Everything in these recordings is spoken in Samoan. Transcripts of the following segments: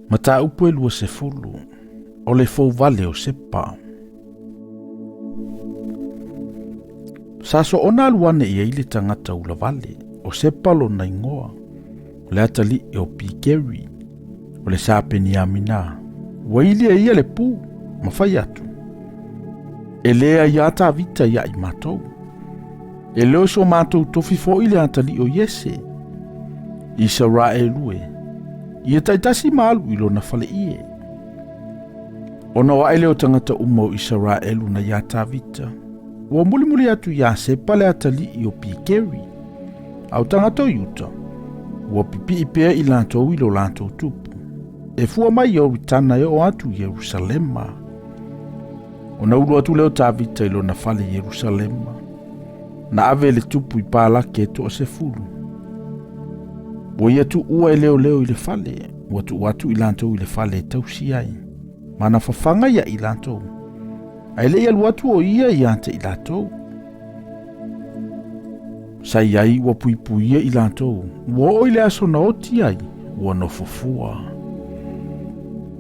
Mataupu e 20, o le fouvale o Sepa. Sa soona alu ane i ai le tagata ulavale, o Sepa lona igoa, o le atalii o Pikeri, o le sa Peniamina. Ua ili e ia le pu, ma fai atu, E le aiā Tavita ia i matou. E le o so matou tofi foi le atalii o Iese. Isaraelu e, ia taitasi ma alu i lona fale ie. Ona o ae lea o tagata uma o Isaraelu na iā Tavita, ua mulimuli atu iā Sepa le atalii o Pikeri, a o tagata o Iuta, ua pipii pea i latou i lo latou tupu, e fua mai i Ioritana e oo atu i Ierusalema. Ona ulu atu lea o Tavita i lona fale i Ierusalema, na ave le tupu i palake e toasefulu. Ua ia tuua e leoleo i le fale, ua tuu atu i latou i le fale e tausi ai, ma na fafaga ia i latou. Ae le i alu atu o ia ia te i latou. Sa i ai ua puipuia i latou, ua oo i le aso na oti ai, ua nofo fua.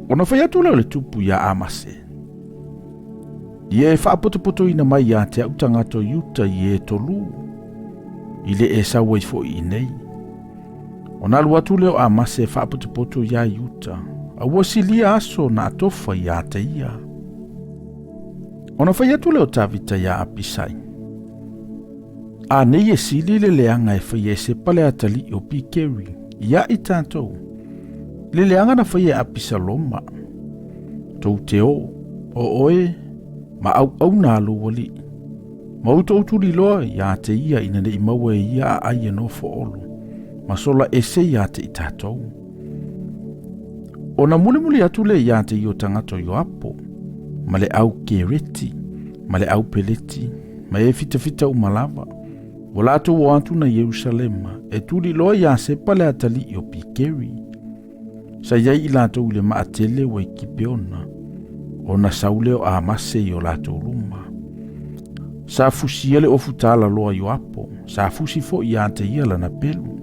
Ona fai atu lea o le tupu iā Amase, Ia e faapotopotoina mai ia te au tagata o Iuta i e tolu, i le e sau ai foi i nei. Ona alu atu lea o Amase e faapotopoto iā Iuta, a ua silia aso na atofa iā te ia. Ona fai atu lea o Tavita iā Apisai, A nei e sili le leaga e faia e Sepa le atalii o Pikeri, ia i tatou, le leaga na faia e Apisaloma. Tou te o, o oe, ma auauna a lou alii. Ma outou tuliloa iā te ia ina ne i maua e ia aai e nofo olo, ma sola ese iā te i tatou. Ona mulimuli atu lea iā te ia o tagata o Ioapo, ma le au Kereti, ma le au Peleti, ma e fitafita uma lava. Ua latou o atu na Ierusalema, e tuliloa iā Sepa le atalii o Pikeri. Sa i ai i latou i le maatele ua i Kipeona, ona sau lea o Amase i o latou luma. Sa fusia le ofu talaloa i Oapo, sa fusi foi ia te ia lana pelu.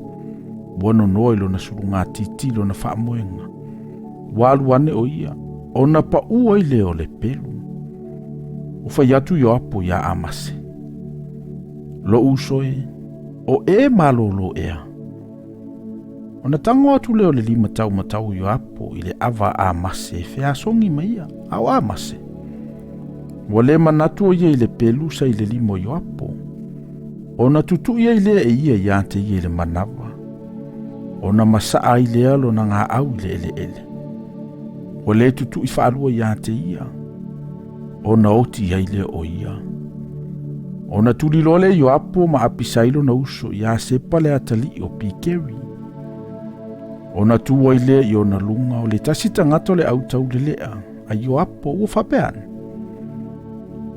Ua nonoa i lona sulugatiti lona faamoega. Ua alu ane o ia, ona paʻu ai lea o le pelu. Ua fai atu Ioapo iā Amase, Lou uso e, o e malōlō ea. Ona tago atu lea o le lima taumatau o Ioapo i le ava a Amase e feasogi ma ia, a o Amase. Ua le manatu o ia i le pelu sa i le lima o Ioapo. Ona tutui ai lea e ia iā te ia i le manawa. Ona masaa ai lea lona gaau i le eleele. Ua le tutui faalua iā te ia. Ona oti ai lea o ia. Ona tuli loa lea Ioapo ma Apisai lona uso iā Sepa le atalii o Pikeri. Ona tu ai lea i ona luga o le tasi tagata o le au taulelea a Ioapo ua faapea ane,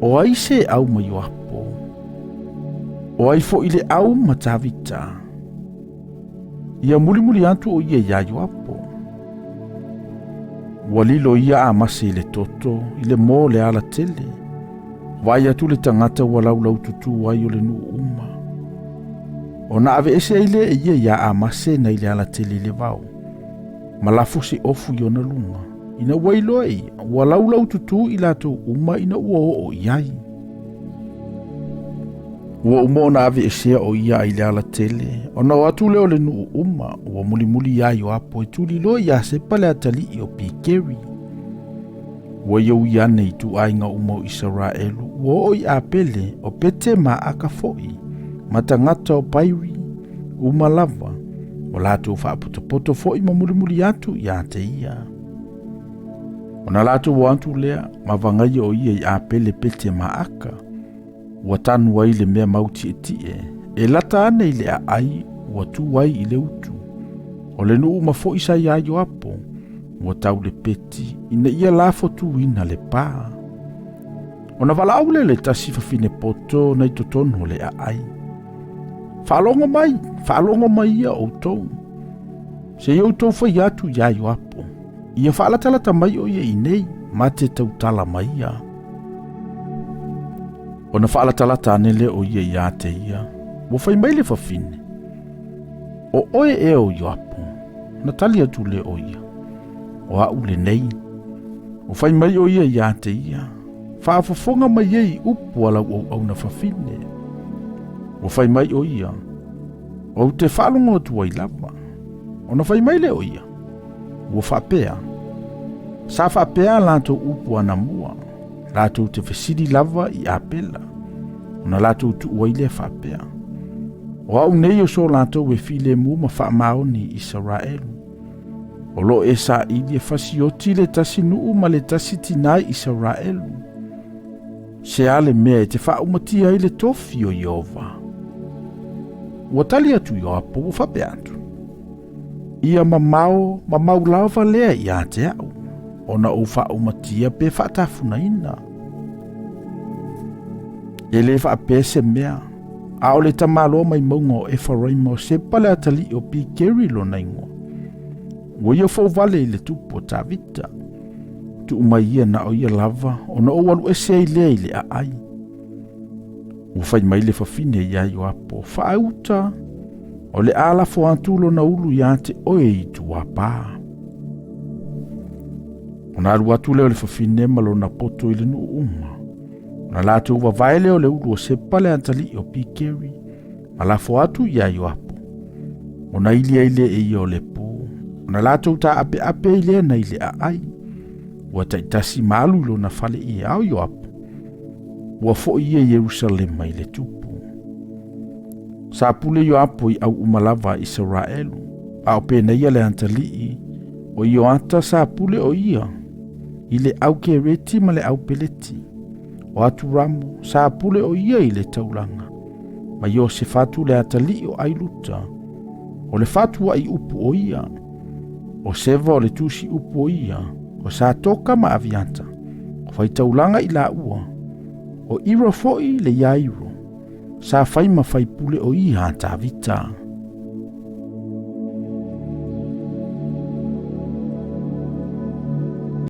O ai se au ma Ioapo? O ai foi le au ma Tavita? Ia mulimuli atu o ia iā Ioapo. Ua lilo ia Amase i le toto, i le mō le ala tele. Vaai atu le tagata ua laulaututū ai o le nuu uma. Ona aveese ai lea e ia iā Amase nai le ala tele i le vao, ma lafo se ofu i ona luga, ina ua iloa e ia, ua laulaututū i latou uma ina ua oo i ai. Ua uma ona aveesea o ia i le ala tele, ona o atu lea o le nuu uma, ua mulimuli iā Ioapo e tuliloa iā Sepa le atalii o Pikeri. Ua ia ui ane i ituaiga uma o Isaraelu, ua oo i Apele, o Pete ma Aka foi, ma tagata o Pairi, uma lava, ua latou faapotopoto foi ma mulimuli atu iā te ia. Ona latou o atu lea, ma vagaia o ia i Apele, Pete ma Aka, ua tanu ai le mea mau tietie, e lata ane i le aai ua tu ai i le utu. O le nuu uma foi sa iā Ioapo, ua tau le peti, ina ia lafo tuina le pā. Ona valaau lea le tasi fafine poto na i totonu o le aai. Faalogo mai, faalogo mai ia outou. Se i outou fai atu iā Ioapo. Ia faalatalata mai o ia i nei, ma te tautala mai ia. Ona faalatalata ane lea o ia iā te ia, ua fai mai le fafine, O oe ea o Ioapo? Na tali atu lea o ia, O a'u lenei. Ua fai mai ʻo ia iā te ia, Faafofoga mai ai i upu a lau auauna fafine. Ua fai mai ʻo ia, Ou te faalogo atu ai lava. Ona fai mai lea o ia, Ua faapea, Sa faapea a latou upu anamua, latou te fesili lava i Apela, ona latou tuu ai lea faapea, O au nei o so latou e filemu ma faamaoni i Isaraelu. O lo o e saili e fasioti le tasi nuu ma le tasi tinā i Isaraelu. Se a le mea e te faaumatia ai le tofi o Ieova? Ua tali atu Ioapo ua faapea atu, Ia mamao, mamau lava lea ia te au, ona ou faaumatia pe faatafunaina. E le faapea se mea, a o le tamaloa mai mauga o Efaraima o Sepa le atalii o Pikeri lona igoa. Ua ia fouvale i le tupu o Tavita. Tuu mai ia na o ia lava, ona ou alu ese ai lea i le aai. Ua fai mai le fafine iā Ioapo, Faauta, o le a lafo atu lona ulu iā te oe i Tuapā. Ona alu atu lea o le fafine ma lona poto i le nuu uma. Ona latou vavae lea o le ulu o Sepa le atalii o Pikeri, ma lafo atu iā Ioapo. Ona ili ai lea e ia o le pō, ona latou taapeape ai lea nai le aai. Ua taitasi ma alu i lona fale i ao Ioapo. Ua foi ia i Ierusalema i le tupu. Sa pule Ioapo i au uma lava a Isaraelu, a o Penaia le atalii, o Ioata sa pule o ia i le au Kereti ma le au Peleti. O Aturamo sa pule o ia i le taulaga, ma Iosefatu le atalii o Ailuta, o le fatuaʻi upu o ia, o Seva o le tusi upu o ia, o Satoka ma Aviata, o faitaulaga i laua, o Ira foi le Iairo, sa fai ma faipule o ia a Tavita.